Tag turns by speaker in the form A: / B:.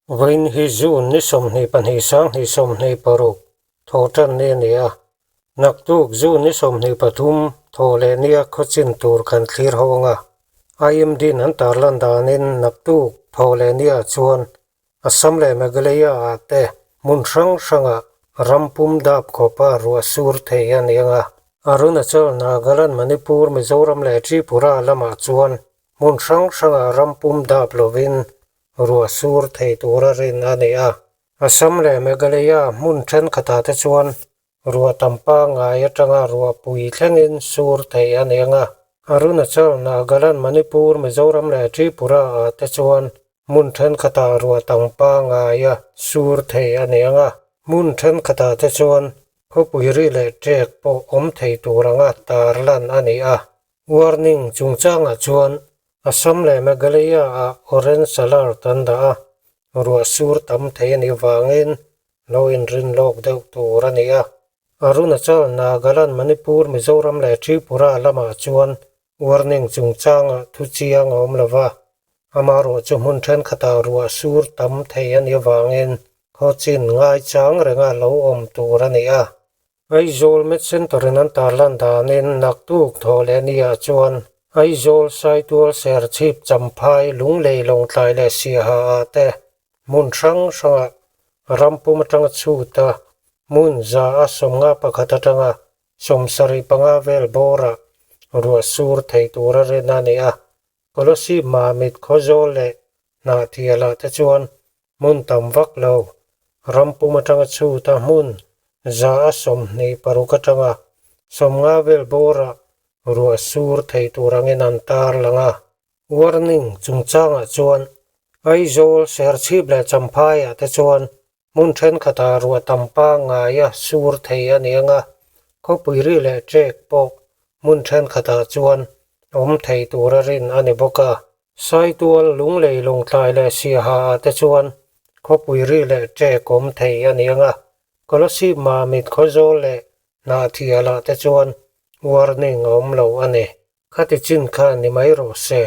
A: Vawiin hi June ni 22 2026 thawhṭan ni a ni a, naktuk June ni 23 thawh leh nia khawchin tur kan thlir ho ang a, IMD-in an tarlan danin naktuk thawh leh niah chuan Assam leh Meghalaya-ah te hmun hrang hrangah ram pum dap khawpa ruah sur thei a ni ang a, Arunachal, Nagaland, Manipur, Mizoram leh Tripura lamah chuan hmun hrang hrangah ram pum dap lovin ruah sur thei tura rin a ni a. Assam leh Meghalaya hmun thenkhatah te chuan Ruah tam pangngai atanga ruah pui thlengin sur thei a ni ang a. Arunachal, Nagaland, Manipur, Mizoram leh Tripura ah te chuan hmun thenkhatah ruah tam pangngaia sur thei a ni ang a. Hmun thenkhatah te chuan khawpui ri leh ṭek pawh awm thei tur anga tarlan a ni a. Warning chungchangah chuan Assam leh Meghalaya ah orange alert an dah a, ruah sur tam thei a nih vangin lo inrin lawk deuh tur a ni a. Arunachal, Nagaland, Manipur, Mizoram leh Tripura lamah chuan warning chungchangah thu chiang a awm lo va, amaherawh chu hmun thenkhatah ruah sur tam thei a nih avangin khawchin ngaichang renga lo awm tur a ni a. Aizawl Med Centre in an tarlan danin naktuk thawh leh niah chuan Aizawl, Saitual, Serchhip, Champhai, Lunglei, Lawngtlai leh Siaha ah te hmun hrang hrangah ram pum atanga chhut a, hmun 151 atanga 75 vel bawrah ruah sur thei tura rin a ni a. Kolosib Mamit Khawzawl leh Hnahthialah te chuan hmun tam vak lo, ram pum atanga chhut a hmun 126 atanga 50 vel bawrah ruah sur thei tur angin an tar lang a. Warning chungchangah chuan Aizawl, Serchhip leh Champhaiah te chuan hmun thenkhatah ruah tam pangngaia sur thei a ni ang a, khawpui ri leh ṭek pawh hmun thenkhatah chuan awm thei tura rin a ni bawk a. Saitual, Lunglei, Lawngtlai leh Siaha ah te chuan khawpui ri leh ṭek awm thei a ni ang a, Kolasib, Mamit, Khawzawl leh Hnahthialah te chuan warning a awm lo a ni. Khati chin kha ni mai rawh se.